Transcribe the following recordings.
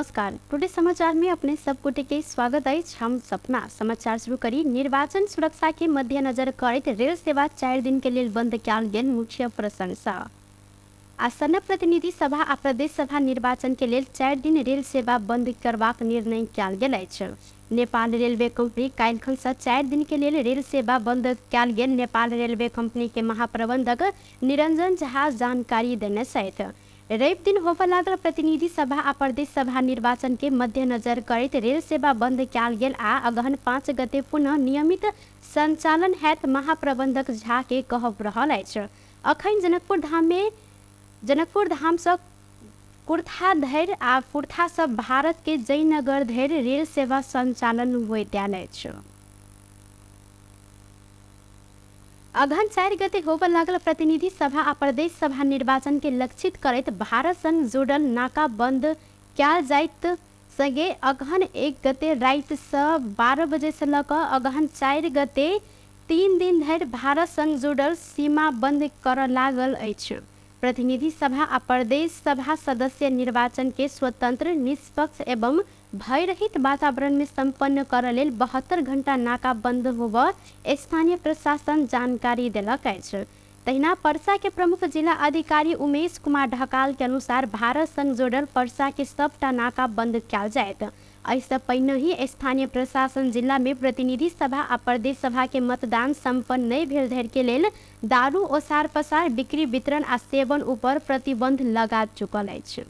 नमस्कार, टुडे समाचार में अपने सब गोटे के स्वागत अछि। हम सपना समाचार शुरू करी। निर्वाचन सुरक्षा के मध्यनजर करैत रेल सेवा 4 दिन के लेल बंद कयल गेल मुख्य प्रशंसा। आसन्न प्रतिनिधि सभा आ प्रदेश सभा निर्वाचन के लेल 4 दिन रेल सेवा बंद करबाक निर्णय कयल गेल अछि। नेपाल रेलवे कंपनी काल्हिखन सँ 4 दिन के लेल रेल सेवा बंद कयल गेल नेपाल रेलवे कंपनी के महाप्रबंधक निरंजन झा जानकारी देने छथि। रवि दिन होबय लागल प्रतिनिधि सभा आ प्रदेश सभा निर्वाचन के मध्यनजर करैत रेल सेवा बंद कयल गेल आ अगहन 5 गते पुनः नियमित संचालन हैत महाप्रबंधक झा के कहब रहल अछि। अखन जनकपुर धाम में जनकपुर धाम सँ कुर्था धरि आ कुर्था सँ भारत के जयनगर धरि रेल सेवा संचालन होइत आयल अछि। अगहन 4 गते होबय लागल प्रतिनिधि सभा आ प्रदेश सभा निर्वाचन के लक्षित करैत भारत संग जोड़ल नाका बंद कयल जाइत संगे अगहन 1 गते राति सँ 12 बजे सँ लऽ कऽ अगहन 4 गते 3 दिन धरि भारत संग जोड़ल सीमा बंद करय लागल अछि। प्रतिनिधि सभा आ प्रदेश सभा सदस्य निर्वाचन के स्वतंत्र, निष्पक्ष एवं भयरहित वातावरण में संपन्न करय लेल 72 घंटा नाका बंद होबय स्थानीय प्रशासन जानकारी देलक अछि। तहिना परसा के प्रमुख जिला अधिकारी उमेश कुमार ढकाल के अनुसार भारत संग जोड़ल परसा के सबटा नाका बंद कयल जायत। एहिसँ पहिनहि स्थानीय प्रशासन जिला में प्रतिनिधि सभा आ प्रदेश सभा के मतदान संपन्न नहि भेल धरि के लेल दारू ओसार पसार, बिक्री, वितरण आ सेवन ऊपर प्रतिबंध लगा चुकल अछि।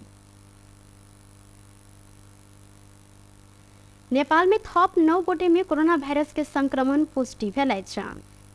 नेपाल में थप 9 गोटे में कोरोना वायरस के संक्रमण पुष्टि भेल अछि।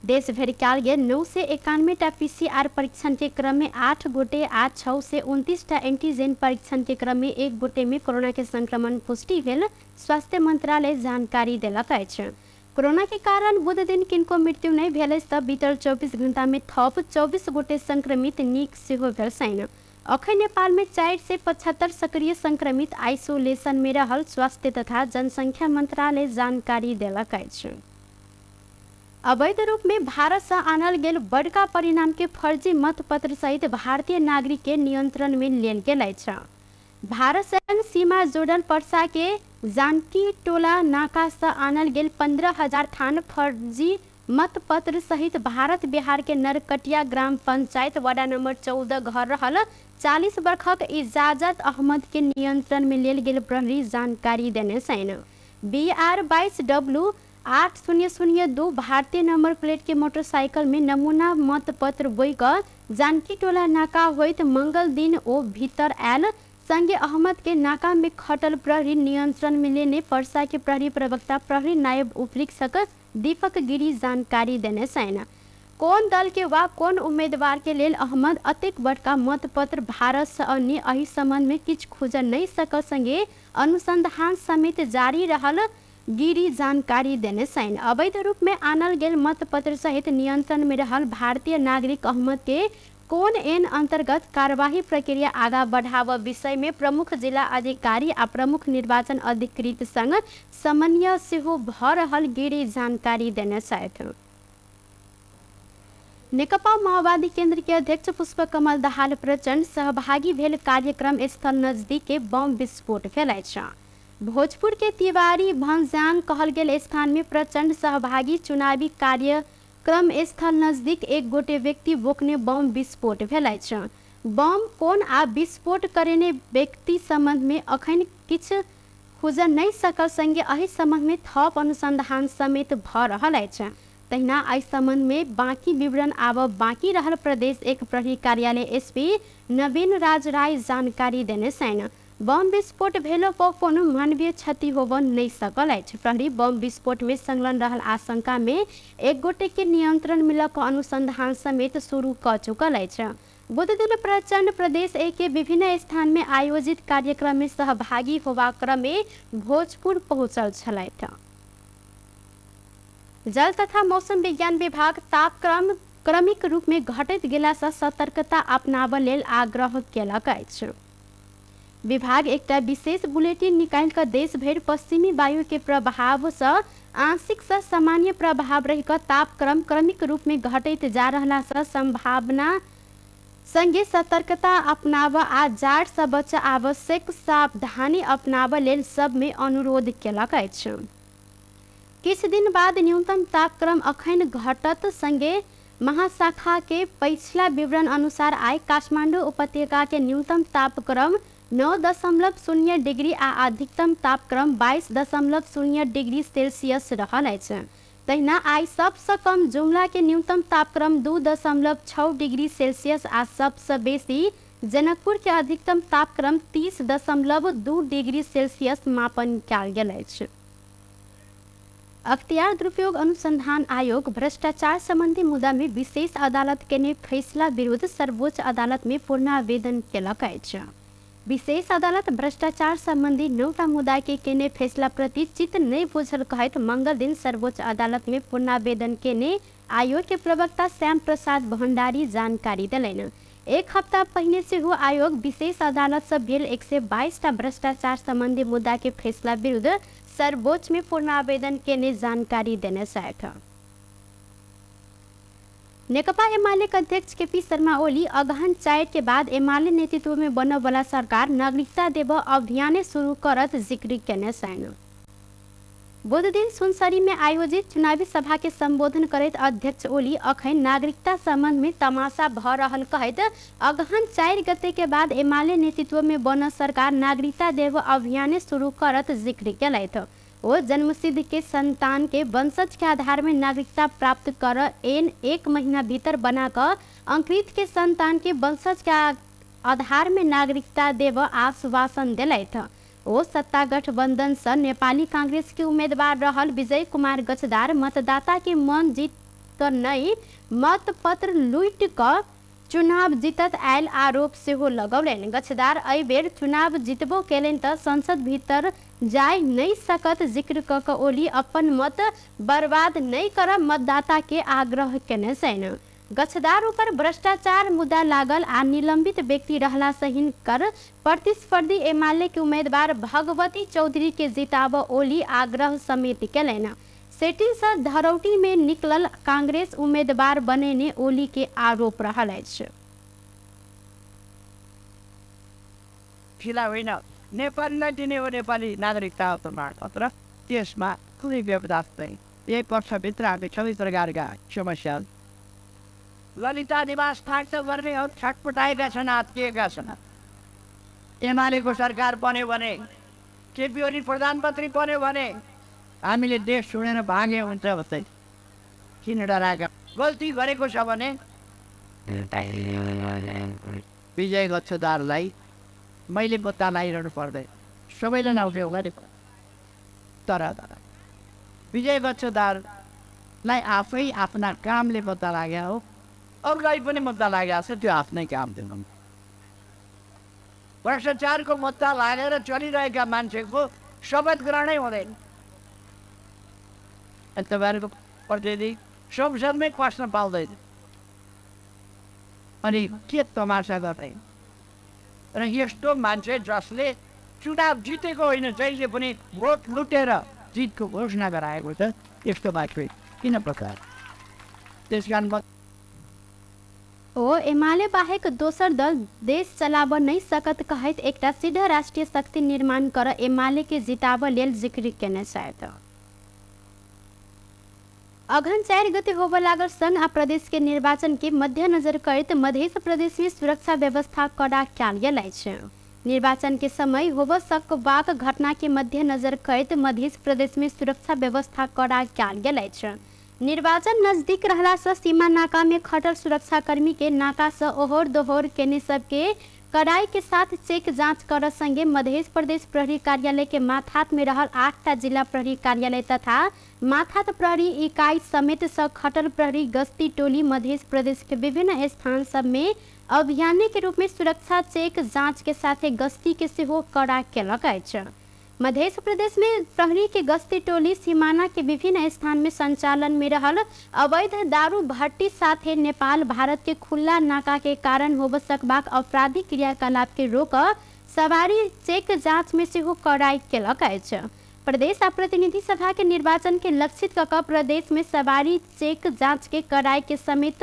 देश भरि कयल गेल 991 टा पीसीआर परीक्षण के क्रम में 8 गोटे आ 629 टा एंटीजन परीक्षण के क्रम में 1 गोटे में कोरोना के संक्रमण पुष्टि भेल स्वास्थ्य मंत्रालय जानकारी देलक अछि। कोरोना के कारण बुध दिन किनको मृत्यु नहि भेल अछि तऽ बीतल 24 घंटा में थप 24 गोटे संक्रमित नीक सेहो भेल छनि। अखन नेपाल में 475 सक्रिय संक्रमित आइसोलेशन में रहल स्वास्थ्य तथा जनसंख्या मंत्रालय जानकारी देलक अछि। अवैध रूप में भारत सँ आनल गेल बड़का परिणाम के फर्जी मतपत्र सहित भारतीय नागरिक के नियंत्रण में लेल गेल अछि। भारत संग सीमा जोड़ल परसा के जानकी टोला नाका सँ आनल गेल 15,000 थान फर्जी मतपत्र सहित भारत बिहार के नरकटिया ग्राम पंचायत वार्ड नंबर 14 घर रहल 40 वर्षक इजाजत अहमद के नियंत्रण में लेल गेल प्रहरी जानकारी देने छनि। BR 22 W 8002 भारतीय नंबर प्लेट के मोटरसाइकिल में नमूना मतपत्र बोइ कऽ जानकी टोला नाका होइत मंगल दिन ओ भीतर आयल संगे अहमद के नाका में खटल प्रहरी नियंत्रण में लेने परसा के प्रहरी प्रवक्ता प्रहरी नायब उपरीक्षक दीपक गिरी जानकारी देने छनि। कोन दल के वा कोन उम्मीदवार के लेल अहमद अतेक बड़का मतपत्र भारत सँ अन्य एहि संबंध में किछु खुजल नहि सकल संगे अनुसंधान समेत जारी रहल गिरी जानकारी देने छनि। अवैध रूप में आनल गेल मतपत्र सहित नियंत्रण में रहल भारतीय नागरिक अहमद के कोन एन अंतर्गत कार्यवाही प्रक्रिया आगा बढ़ाबऽ विषय में प्रमुख जिला अधिकारी आ प्रमुख निर्वाचन अधिकृत संग समन्वय सेहो भऽ रहल गिरी जानकारी देने छथि। नेकपा माओवादी केंद्र के अध्यक्ष पुष्प कमल दाहाल प्रचंड सहभागी भेल कार्यक्रम स्थल नजदीक के बम विस्फोट भेल अछि। भोजपुर के तिवारी भंजांग कहल गेल स्थान में प्रचंड सहभागी चुनावी कार्यक्रम स्थल नजदीक एक गोटे व्यक्ति बोकने बम विस्फोट भेल अछि। बम कोन आ विस्फोट करेने व्यक्ति संबंध में अखन किछु खुजल नहि सकल संगे एहि संबंध में थप अनुसंधान समेत भऽ रहल अछि। तहिना एहि संबंध में बाकी विवरण आब बाकी रहल प्रदेश 1 प्रहरी कार्यालय एसपी नवीन राज राय जानकारी देने छनि। बम विस्फोट भेलो पर कोनो मानवीय क्षति होबऽ नहि सकल अछि। प्रहरी बम विस्फोट में संलग्न रहल आशंका में एक गोटे के नियंत्रण में लऽ कऽ अनुसंधान समेत शुरू कऽ चुकल अछि। बुध दिन प्रचंड प्रदेश 1 के विभिन्न स्थान में आयोजित कार्यक्रम में सहभागी होबाक क्रम में भोजपुर पहुंचल छलथि। जल तथा मौसम विज्ञान विभाग तापक्रम क्रमिक रूप में घटैत गेला सँ सतर्कता अपनाबऽ लेल आग्रह केलक अछि। विभाग एकटा विशेष बुलेटिन निकालि कऽ देश भरि पश्चिमी वायु के प्रभाव सँ आंशिक सँ सामान्य प्रभाव रहि कऽ तापक्रम क्रमिक रूप में घटैत जा रहला सँ संभावना संगे सतर्कता अपनाब आ जाड़ सँ बचऽ आवश्यक सावधानी अपनाबऽ लेल सबमे अनुरोध केलक अछि। किछु दिन बाद न्यूनतम तापक्रम अखन घटत। संगे महाशाखा के पछिला विवरण अनुसार आइ काठमाडौँ उपत्यका के न्यूनतम तापक्रम 9.0 डिग्री आ अधिकतम तापक्रम 22.0 डिग्री सेल्सियस रहल अछि। तहिना आइ सबसँ कम जुम्ला के न्यूनतम तापक्रम 2.6 डिग्री सेल्सियस आ सबसँ बेसी जनकपुर के अधिकतम तापक्रम 30.2 डिग्री सेल्सियस मापन कयल गेल अछि। अख्तियार दुरुपयोग अनुसंधान आयोग भ्रष्टाचार संबंधी मुद्दा में विशेष अदालत केने फैसला विरुद्ध सर्वोच्च अदालत में पुनरावेदन केलक अछि। विशेष अदालत भ्रष्टाचार संबंधी 9टा मुद्दा के केने फैसला प्रति चित्त नहि बुझल कहैत मंगल दिन सर्वोच्च अदालत में पुनरावेदन केने आयोग के प्रवक्ता श्याम प्रसाद भंडारी जानकारी देलनि। एक हफ्ता पहिने सेहो आयोग विशेष अदालत सँ भेल 122टा भ्रष्टाचार संबंधी मुद्दा के फैसला विरुद्ध सर्वोच्च में पुनरावेदन केने जानकारी देने छथि। नेकपा एमाले के अध्यक्ष केपी शर्मा ओली अगहन 4 के बाद एमाले नेतृत्व में बनऽ वाला सरकार नागरिकता देबऽ अभियाने शुरू करत जिक्र केने छनि। बुध दिन सुनसरी में आयोजित चुनावी सभा के संबोधन करैत अध्यक्ष ओली अखन नागरिकता संबंध में तमाशा भ रहल कहैत अगहन 4 गते के बाद एमाले नेतृत्व में बनल सरकार नागरिकता देबऽ अभियाने शुरू करत जिक्र केलथि। ओ जन्मसिद्ध के संतान के वंशज के आधार में नागरिकता प्राप्त कर एन 1 महीना भीतर बना कऽ अंकृत के संतान के वंशज के आधार में नागरिकता देबऽ आश्वासन देलथि। ओ सत्ता गठबंधन सँ नेपाली कांग्रेस के उम्मीदवार रहल विजय कुमार गच्छदार मतदाता के मन जीत कऽ नहि मतपत्र लूटि कऽ चुनाव जीतत आयल आरोप सेहो लगौलनि। गच्छदार एहि बेर चुनाव जीतबो केलनि तऽ संसद भीतर जाय नहि सकत जिक्र कऽ कऽ ओली अपन मत बर्बाद नहि करब मतदाता के आग्रह केने छनि। गच्छदार ऊपर भ्रष्टाचार मुद्दा लागल आ निलंबित व्यक्ति रहला सँ हिनकर प्रतिस्पर्धी एमाले के उम्मीदवार भगवती चौधरी के जिताबऽ ओली आग्रह समेत केलनि। सेटिंग सँ धरौटी में निकलल कांग्रेस उम्मीदवार बनेने ओली के आरोप रहल अछि। खिला होइन, नेपालीलाई दिने हो नेपाली नागरिकता प्रमाणपत्र, त्यसमा कुनै व्यवधान छैन। एक वर्षभित्र हामी सबै प्रकारका समस्या ललिता निवास थाक्छ गर्नेहरू छटपटाएका छन्, आत्तिएका छन्। एमालेको सरकार बन्यो भने, केपी ओली प्रधानमन्त्री बन्यो भने हामीले देश छोडेर भागे हुन्छ भन्दै किन डराएका? गल्ती गरेको छ भने विजय गच्छदारलाई मैले पत्ता लगाइरहनु पर्दैन, सबैलाई लाउने होला नि। तर विजय गच्छदारलाई आफै आफ्ना कामले पत्ता लाग्यो हो, अरूलाई पनि मुद्दा लागेको छ, त्यो आफ्नै काम थियो। भ्रष्टाचारको मुद्दा लागेर चलिरहेका मान्छेको शपथ ग्रहणै हुँदैन। अनि तपाईँहरूको प्रतिनिधि संसदमै पस्न पाउँदैन, अनि के तमासा गर्ने? र यस्तो मान्छे जसले चुनाव जितेको होइन, जहिले पनि भोट लुटेर जितको घोषणा गराएको छ, यस्तो मान्छे किन प्रकार? त्यस कारण ओ एमाले बाहेक दोसर दल देश चलाब नहि सकत कहैत एकटा सिद्ध राष्ट्रिय शक्ति निर्माण कर एमाले के जिताब लेल जिक्र केने छथि। अगहन 4 गते होबय लागल संघ आ प्रदेश के निर्वाचन के मध्यनजर करैत मध्य प्रदेश में सुरक्षा व्यवस्था कड़ा कयल गेल अछि। निर्वाचन के समय होबय सकबाक घटना के मध्यनजर करैत मध्य प्रदेश में सुरक्षा व्यवस्था कड़ा कयल गेल अछि। निर्वाचन नजदीक रहला से सीमा नाका में खटल सुरक्षाकर्मी के नाका से ओहोर दोहोर केने सबके कड़ाई के साथ चेक जांच कर संगे मध्य प्रदेश प्रहरी कार्यालय के माथात में रहल 8टा जिला प्रहरी कार्यालय तथा माथात प्रहरी इकाई समेत स खटल प्रहरी गश्ती टोली मध्य प्रदेश के विभिन्न स्थान सब में अभियान के रूप में सुरक्षा चेक जांच के साथे गश्ती के सेहो कड़ा केलक अछि। मध्य प्रदेश में प्रहरी के गश्ती टोली सीमाना के विभिन्न स्थान में संचालन में रहल अवैध दारू भट्टी साथे नेपाल भारत के खुला नाका के कारण होब सकबाक आपराधिक क्रियाकलाप के रोक सवारी चेक जांच में सेहो कड़ाई केलक अछि। प्रदेश आ प्रतिनिधि सभा के निर्वाचन के लक्षित क कऽ प्रदेश में सवारी चेक जांच के कड़ाई के समेत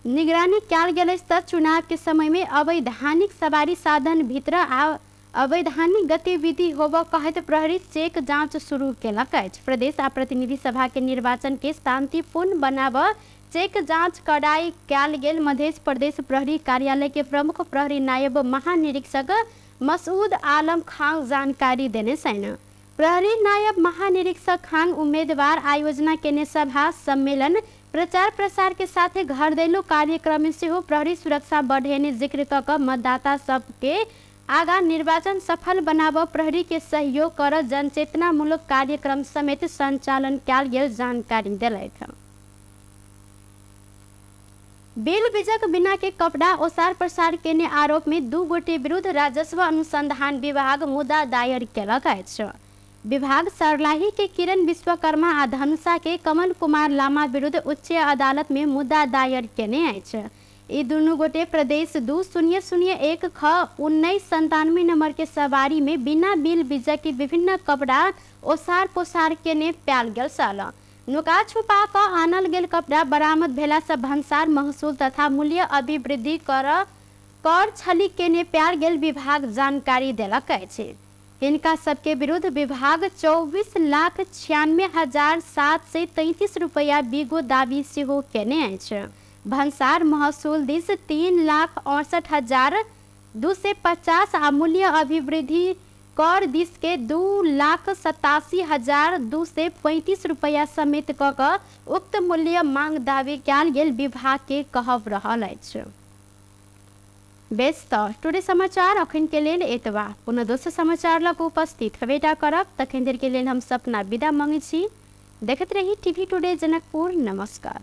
निगरानी कयल गेल अछि तऽ चुनाव के समय में अवैधानिक सवारी साधन भीतर आ अवैधानिक गतिविधि होबऽ कहैत प्रहरी चेक जाँच शुरू केलक अछि। प्रदेश आ प्रतिनिधि सभा के निर्वाचन के शांतिपूर्ण बनाबऽ चेक जाँच कड़ाई कयल गेल मध्य प्रदेश प्रहरी कार्यालय के प्रमुख प्रहरी नायब महानिरीक्षक मसूद आलम खान जानकारी देने छनि। प्रहरी नायब महानिरीक्षक खान उम्मेदवार आयोजना केने सभा सम्मेलन प्रचार प्रसार के साथे घर दैलो कार्यक्रम में सेहो प्रहरी सुरक्षा बढ़ेने जिक्र क कऽ मतदाता सबके आगा निर्वाचन सफल बनाबऽ प्रहरी के सहयोग कर जनचेतनामूलक कार्यक्रम समेत संचालन कयल गेल जानकारी देलथि। बिल बीजक बिना के कपड़ा ओसार प्रसार केने आरोप में 2 गोटे विरुद्ध राजस्व अनुसंधान विभाग मुद्दा दायर केलक अछि। विभाग सरलाही के किरण विश्वकर्मा आ धनुषा के कमल कुमार लामा विरुद्ध उच्च अदालत में मुद्दा दायर केने अछि। ई दुनू गोटे प्रदेश 2 0 0 1 ख 1997 नंबर के सवारी में बिना बिल बीजक के विभिन्न कपड़ा ओसार पोसार केने पायल गेल छल। नुका छुपा कऽ आनल गेल कपड़ा बरामद भेलासँ भन्सार महसुल तथा मूल्य अभिवृद्धि कर छली केने पायल गेल विभाग जानकारी देलक अछि। हिनका सबके विरुद्ध विभाग 24,96,733 रुपैआ बिगो दावी सेहो केने अछि। भन्सार महसुल दिस 3,68,250 आ मूल्य अभिवृद्धि कर दिस के 2,87,235 रुपैआ समेत कऽ कऽ उक्त मूल्य मांग दावी कयल गेल विभाग के कहब रहल अछि। बेस तऽ टुडे समाचार अखन के लेल एतबा। पुनः दोसर समाचार लग उपस्थित हेबेटा करब, तखन देर के लेल हम सपना विदा मांगै छी। देखैत रही टीवी टुडे जनकपुर। नमस्कार।